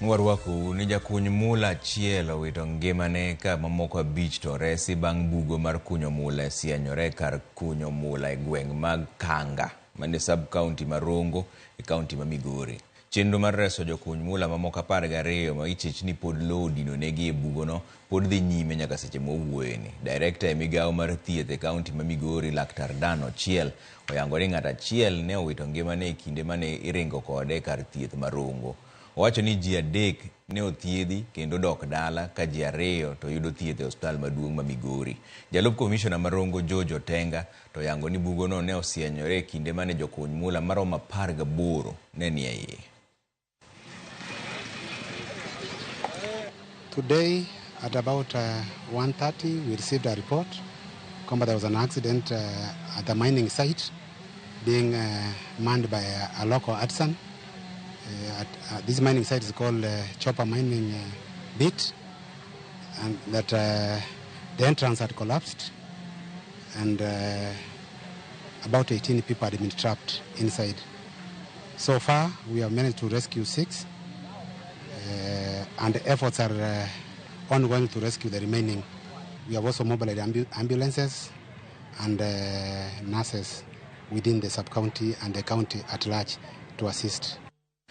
Warwakou ni jakuny mula achiel owito ngimane ka mamoko 5 to oresi bang' bugo mar kunyo mula sienyore kar kunyo mula e gweng' mag Kanga mane sub county ma Rongo e county ma Migori. Chenro mar reso jokuny mula mamoko 12 ma ichich ni pod lowo odinonegi e bugono pod dhi nyime nyaka seche mwawuoyeni. Director e migawo mar thieth e county ma Migori Laktar Dan Ochiel oyango ni ng'at achiel ne owito ngimane e kinde mane iringo kode kar thieth ma Rongo. Owacho ni ji 3 ne othiedhi kendo dok dala ka ji 2 to yudo thieth e osiptal maduong' ma Migori. Jalup komishona ma Rongo George Otenga to oyango ni bugono ne osienyore e kinde mane jokuny mula maromo 18 ne nie iye. Today at about 1:30 we received a report kwamba there was an accident at the mining site being manned by a local artisan. This mining site is called Chopper Mining Bit, and that the entrance had collapsed and about 18 people had been trapped inside. So far we have managed to rescue 6, and the efforts are ongoing to rescue the remaining. We have also mobilized ambulances and nurses within the sub-county and the county at large to assist.